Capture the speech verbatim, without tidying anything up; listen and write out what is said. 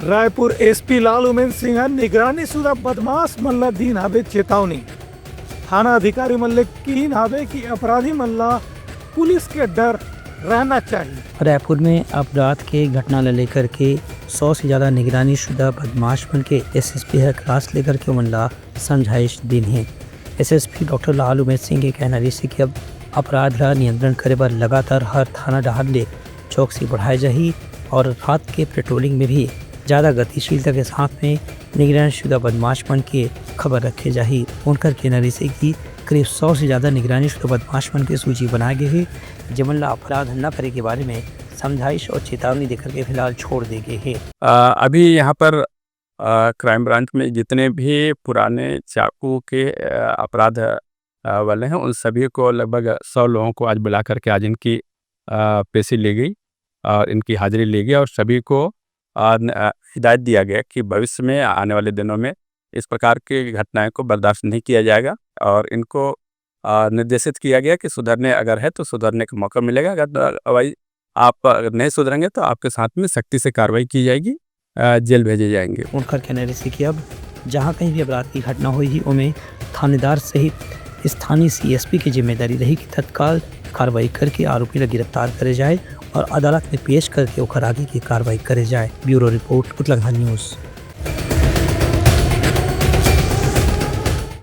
Raipur SP लाल उमेंद सिंह ह निगरानी शुदा बदमाश मन ल दीन हावे चेतावनी। थाना अधिकारी मन ले कीन हावे कि अपराधी मन ल पुलिस के डर रहना चाहिए। रायपुर में अपराध के घटना ल लेकर के सौ से ज्यादा निगरानी शुदा बदमाश मन के एसएसपी ह class लेकर के ओमन ला समझाइश दीन हे। एसएसपी डॉक्टर लाल उमेंद सिंह के कहना रहिस कि अब अपराध ला नियंत्रण करे बर लगातार हर थाना डहार ले चौकसी बढ़ाए जाही और रात के पेट्रोलिंग में भी ज्यादा गतिशीलता के साथ में निगरानी शुदा बदमाश मन के खबर रखे जाही। उनकर कहना रहिस कि करीब सौ से ज्यादा निगरानी शुदा बदमाश मन के सूची बनाए गे हे, जेमन ला अपराध न करे के बारे में समझाइश और चेतावनी देकर के फिलहाल छोड़ दे गे हे। अ, अभी यहाँ पर, अ, क्राइम ब्रांच में जितने भी पुराने चाकू के, अ, अपराध, अ, वाले हैं, उन सभी को, लगभग सौ लोगों को आज बुला करके आज इनकी, अ, पेशी ली गई और इनकी हाजिरी ली गई और सभी को, अ, न-, अ, हिदायत दिया गया कि भविष्य में आने वाले दिनों में इस प्रकार की घटनाएं को बर्दाश्त नहीं किया जाएगा और इनको, अ, निर्देशित किया गया कि सुधरने अगर है तो सुधरने का मौका मिलेगा, अगर, अ, भाई आप अगर नहीं सुधरेंगे तो आपके साथ में सख्ती से कार्रवाई की जाएगी, अ, जेल भेजे जाएंगे। उनकर कहना रहिस कि अब जहां कहीं भी अपराध की घटना होही, ओमे थानेदार सहित स्थानीय सीएसपी की जिम्मेदारी रही कि तत्काल कार्रवाई करके आरोपी ला गिरफ्तार करे जाए और अदालत में पेश करके ओकर आगे की कार्रवाई करे जाए। Bureau report, Utlangha news.